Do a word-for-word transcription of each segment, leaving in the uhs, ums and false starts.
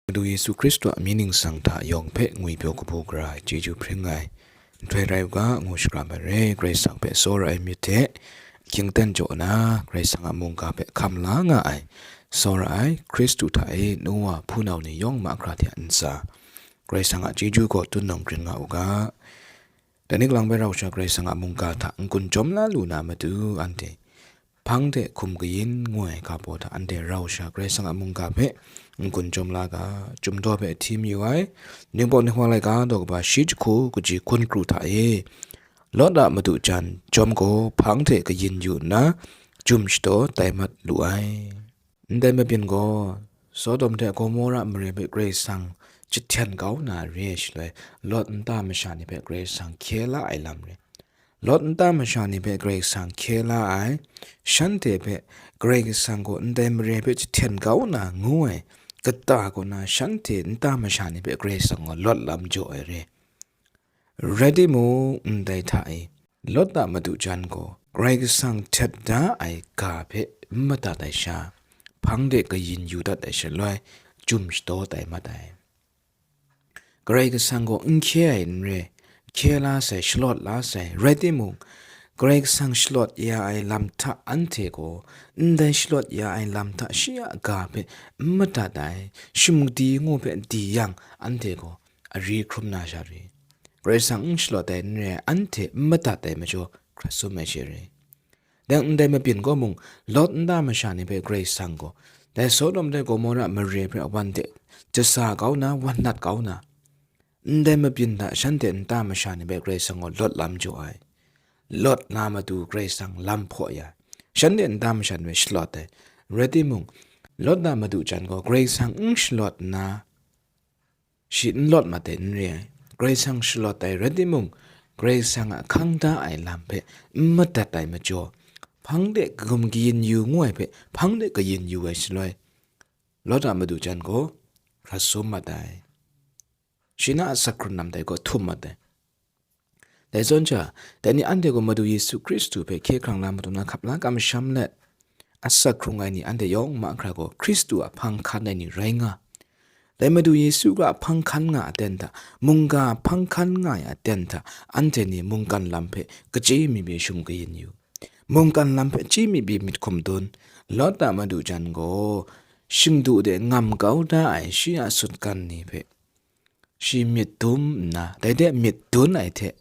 Madu Yesu Hkristu a mying ningsang hta yawng hpe ngwipyaw kabu gara ai chyeju hpring ai nhtoi rai u ga, ngu shakram ai re. Karai Kasang hpe tsawra ai myit hte, hkying ten jaw na, Karai Kasang a mungga hpe hkam la nga ai, tsawra ai Hkristu hta e nu wa hpunau ni yawng mahkra hte a ntsa, Karai Kasang a chyeju gaw tun nawng grin nga u ga. Dai ni kalang bai rau sha Karai Kasang a mungga hta n-gun jawm la lu na matu, anhte hpang de hkum kayin ngu ai ga baw hta anhte rau sha Karai Kasang a mungga hpe n-gun jawm la ga, Chyum daw hpe hti mayu ai, Ningpawt Ninghpang laika daw kaba shi jahku kaji hkun kru hta e, Lawt a madu jan jawm gaw hpang de kayin yu nna, chyum shadaw tai mat lu ai. Ndai mabyin gaw, Sodom hte Gomora mare hpe Karai Kasang jahten kau na re ai shaloi, Lawt nta masha ni hpe Karai Kasang hkye la ai lam re. Lawt nta masha ni hpe Karai Kasang hkye la ai, shanhte hpe Karai Kasang gaw ndai mare hpe jahten kau na ngu ai, kata kaw na shanhte nta masha ni hpe Karai Kasang gaw Lawt lam jaw ai re. Rai timung, ndai hta e, Lawt a madu jan gaw Karai Kasang htet da ai ga hpe n madat ai sha, hpang de kayin yu dat ai shaloi, chyum shadaw tai mat ai. Karai Kasang gaw n hkye ai n re, hkye la sai, shalawt la sai, rai timung, Karai Kasang shalawt ya ai lam hta anhte gaw, ndai shalawt ya ai lam hta shi a ga hpe n madat ai, shingdi ngu hpe di yang, anhte gaw ari hkrum na sha re. Karai Kasang n shalawt ai n re ai, anhte n madat ai majaw hkrat sum ai she re. Dang ndai mabyin gaw mung, Lawt nta masha ni hpe Karai Kasang gaw, dai Sodom dai Gomora mare hpe wan de, jasa kau na, wan nat kau na, ndai mabyin hta shanhte nta masha ni hpe Karai Kasang gaw Lawt lam jaw ai. Lawt na matu Karai Kasang lam hpaw ya ai. Shanhte nta masha ni hpe shalawt ai. Rai timung, Lawt a madu jan gaw Karai Kasang n shalawt nna, shi n lawt mat ai n re ai. Karai Kasang shalawt ai rai timung, Karai Kasang a hkang da ai lam hpe n madat ai majaw, hpang de hkum kayin yu ngu ai hpe hpang de kayin yu ai shaloi, Lawt a madu jan gaw hkrat sum mat ai. Shi na a asak hkrun lam dai gaw htum mat ai. Dai zawn sha, dai ni anhte gaw Madu Yesu Hkristu hpe hkye hkrang la matu na hkap la kamsham let, asak hkrung ai ni anhte yawng mahkra gaw Hkristu a hpang hkan ai ni rai nga. Dai Madu Yesu ga hpang hkan nga aten hta, mungga hpang hkan nga ai aten hta, anhte ni mungkan lam hpe kachyi mi byi shum kayin yu. Mungkan lam hpe chyi mi byi myit hkum dun, Lawt a madu jan gaw, shingdu de ngam kau da ai shi a sutgan ni hpe, shi myit dum nna, dai de myit dun ai hte,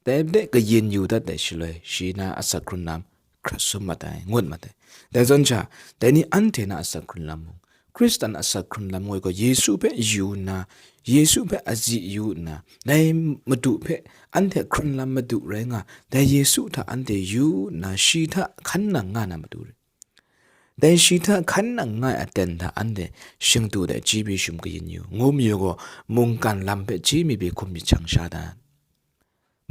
dai de kayin yu dat ai shaloi, shi na asak hkrun lam hkrat sum mat ai, ngut mat ai. Dai zawn sha, dai ni anhte na asak hkrun lam mung, Hkristan asak hkrun lam ngoi gaw Yesu hpe yu nna, Yesu hpe azi yu nna, dai Madu hpe anhte hkrun lam Madu rai nga, dai Yesu hta anhte yu nna, shi hta hkan nang nga na matu re. Dai shi hta hkan nang nga ai aten hta anhte shingdu de chyi byi shum kayin yu, ngu mayu gaw, mungkan lam hpe chyi mi byi hkum myit shang sha dat.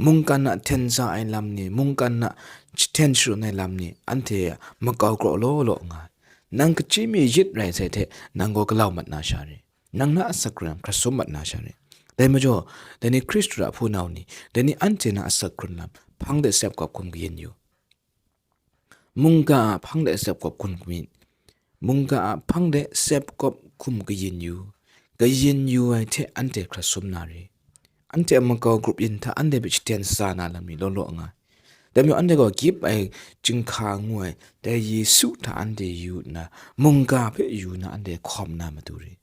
Mungkan a hten sa ai lam ni, mungkan a jahten sharun ai lam ni, anhte a makau kraw law law nga ai. Nang kachyi mi yit rai sai hte, nang gaw galau mat na sha re. Nang na asak hkrun lam hkrat sum mat na sha re. Dai majaw, dai ni Hkristu a hpunau ni, dai ni anhte na asak hkrun lam, hpang de sep kawp hkum kayin yu. Mungga a hpang de sep kawp hkum kayin, mungga a hpang de sep kawp hkum kayin yu, kayin yu ai hte anhte hkrat sum na re. Anhte a makau grup yin hta anhte hpe shaden sa na lam ni law law nga ai. Dai majaw anhte gaw gyip ai chyinghka ngu ai, dai Yesu hta anhte yu nna, mungga hpe yu nna anhte hkawm na matu re.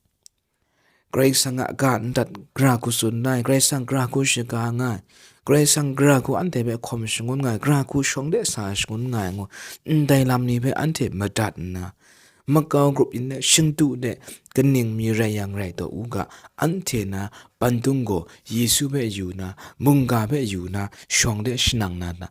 Karai Kasang a ga ndat gara hku tsun ai, Karai Kasang gara hku shaga nga ai, Karai Kasang gara hku anhte hpe hkawm shangun nga ai, gara hku shawng de sa shangun nga ai ngu, ndai lam ni hpe anhte madat nna, makau grup yin de, shingdu de, kaning mi rai yang rai taw u ga, anhte na pandung gaw Yesu hpe yu na, mungga hpe yu na, shawng de shanang na, na,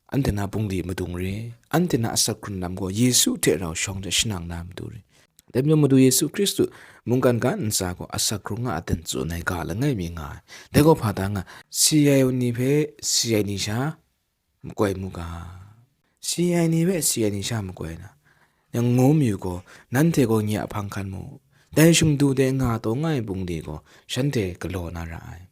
anhte na bungli madung re, anhte na asak hkrun lam gaw Yesu hte rau shawng de shanang na matu re. Dai majaw Madu Yesu Hkristu mungkan ga ntsa gaw asak hkrung a aten tsun ai ga langai mi nga ai. Dai gaw hpa da nga, si ai ni hpe si ai ni sha makoi mu ga, si ai ni hpe si ai ni sha makoi na, yang ngu mayu gaw, nanhte gaw nye a hpang hkan mu, dai shingdu de nga taw nga ai bungli gaw shanhte galaw na ra ai.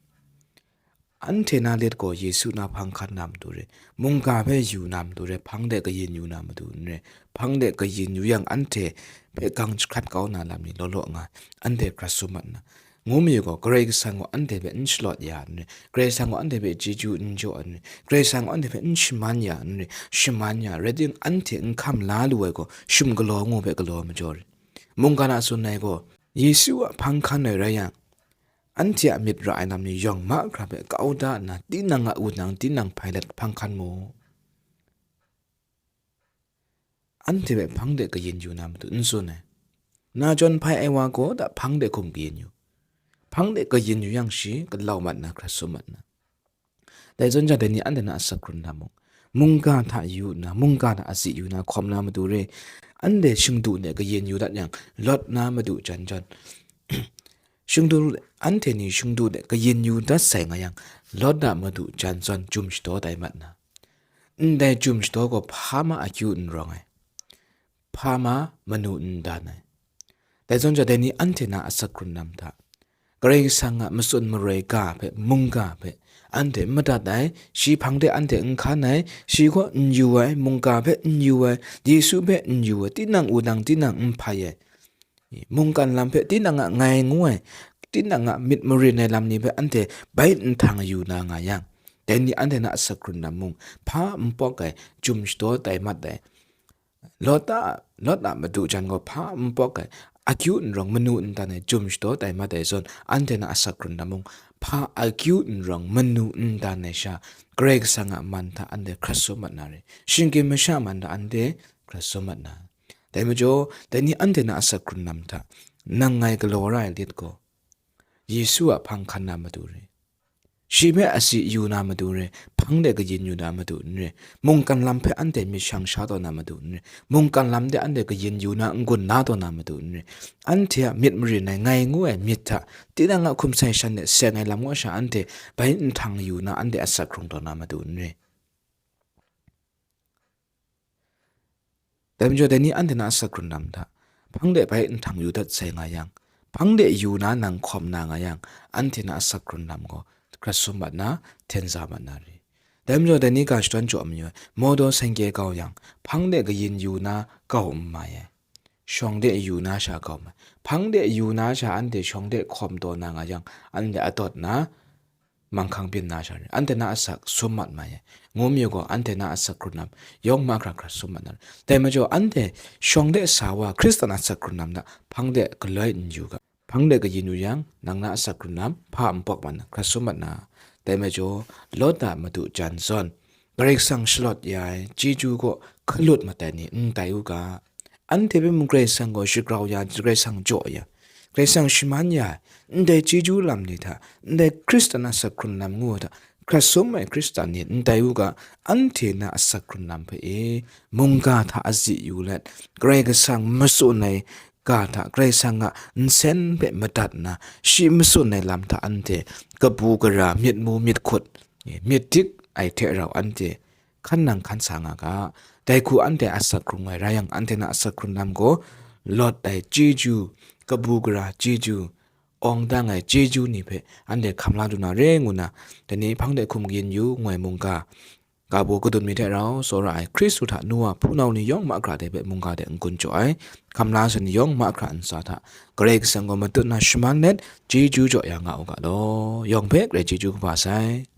anhte na let gaw Yesu na hpang hkan na matu re, mungga hpe yu na matu re, hpang de kayin yu na matu n re, hpang de kayin yu yang anhte hpe gang jahkrat kau na lam ni law law nga, anhte hkrat sum mat nna, ngu mayu gaw, Karai Kasang gaw anhte hpe n shalawt ya n re, Karai Kasang gaw anhte hpe chyeju n jaw n re, Karai Kasang gaw anhte hpe n shaman ya n re, shaman ya, rai timung, anhte n hkam la lu ai gaw, shum galaw ngu hpe galaw majaw re. Mungkan a tsun ai gaw, Yesu a hpang hkan ai rai yang, anhte a myit ra ai lam ni yawng mahkra hpe kau da nna, tinang a wunang, tinang Pilat hpang hkan mu. Anhte hpe hpang de kayin yu na matu n tsun ai. Na jawn hpai ai wa gaw da hpang de hkum kayin yu. Hpang de kayin yu yang shi, galau mat na, hkrat sum mat na. Dai zawn jang dai ni anhte na asak hkrun lam mung, mungga hta yu nna, mungga hta asi yu na, hkawm na matu re, anhte shingdu de kayin yu dat yang, lawt na matu jan jawn, shingdu, anhte ni shingdu de kayin yu dat sai nga yang, lawt na matu jan zawn, jum shadaw tai mat na. Ndai jum shadaw gaw hpa ma akyu n rawng ai, hpa ma manu n dan ai. Dai zawn jang, dai ni anhte na asak hkrun lam hta, Karai Kasang a matsun maroi ga hpe, mungga hpe, anhte n madat ai, shi hpang de anhte n hkan ai, shi gaw n yu ai, mungga hpe n yu ai, Yesu hpe n yu ai, tinang wunang, tinang n hpai ai, mungkan lam hpe tinang a ngai ngu ai, tinang a myit marin ai lam ni hpe anhte bai nhtang yu na nga yang, dai ni anhte na asak hkrun lam mung, hpa n pawk ai, jum shadaw tai mat ai, lawt a, lawt a matu jan gaw hpa n pawk ai, akyu n rawng manu n dan ai, jum shadaw tai mat ai zawn, anhte na asak hkrun lam mung, hpa akyu n rawng manu n dan ai sha, Karai Kasang a man hta anhte hkrat sum mat na re, shinggyim masha man hta anhte hkrat sum mat na. Dai majaw, dai ni anhte na asak hkrun lam hta, nang ngai galaw ra ai lit gaw, Yesu a hpang hkan na matu re, shi hpe asi yu na matu re, hpang de kayin yu na matu n re, mungkan lam hpe anhte myit shang sha taw na matu n re, mungkan lam de anhte kayin yu na n-gun la taw na matu n re, anhte a myit marin ai ngai ngu ai myit hta, tinang a hkum sai shan de seng ai lam wa sha anhte bai nhtang yu na, anhte asak hkrung taw na matu n re. Dai majaw, dai ni anhte na asak hkrun lam hta, hpang de bai nhtang yu dat sai nga yang, hpang de yu na nang hkawm na nga yang, anhte na asak hkrun lam gaw hkrat sum mat na, hten za mat na re. Dai majaw, dai ni ga shadawn jaw mayu ai, mawdaw seng kye kau yang, hpang de kayin yu na kau n mai ai, shawng de yu na sha kau mai. Hpang de yu na sha anhte shawng de hkawm taw na nga yang, anhte adawt na, manghkang byin na sha re, anhte na asak sum mat mai ai, ngu mayu gaw, anhte na asak hkrun lam yawng mahkra hkra sum mat na re. Dai majaw, anhte shawng de sa wa Hkristan asak hkrun lam hta hpang de galoi n yu ga, hpang de kayin yu yang, nang na asak hkrun lam hpa n pawk mat na, hkra sum mat na. Dai majaw, lawt a matu jan zawn, Karai Kasang shalawt ya ai chyeju gaw hkalut mat ai ni n tai u ga. Anhte hpe mung Karai Kasang gaw shagrau ya, Karai Kasang jaw ya, Karai Kasang shaman ya ai, ndai chyeju lam ni hta, ndai Hkristan asak hkrun lam ngu ai hta, hkrat sum ai Hkristan ni n tai u ga, anhte na asak hkrun lam hpe e, mungga hta asi yu let, Karai Kasang matsun ai ga hta, Karai Kasang a nsen hpe madat nna, shi matsun ai lam hta anhte kabu gara, myit mu myit hkut, myit dik ai hte rau anhte hkan nang hkan sa nga ga. Dai hku anhte asak hkrung ai rai yang, anhte na asak hkrun lam gaw lawt ai chyeju, kabu gara chyeju, awng dang ai chyeju ni hpe anhte hkam la du na re ngu na, dai ni hpang de hkum kayin yu ngu ai mungga, ga baw kadun mi hte rau tsawra ai Hkristu hta nu wa hpunau ni yawng mahkra de hpe mungga de n-gun jaw ai, hkam la ai ni yawng mahkra ntsa hta Karai Kasang gaw matut na shaman let, chyeju jaw ya nga u ga law. Yawng hpe grai chyeju kaba sai.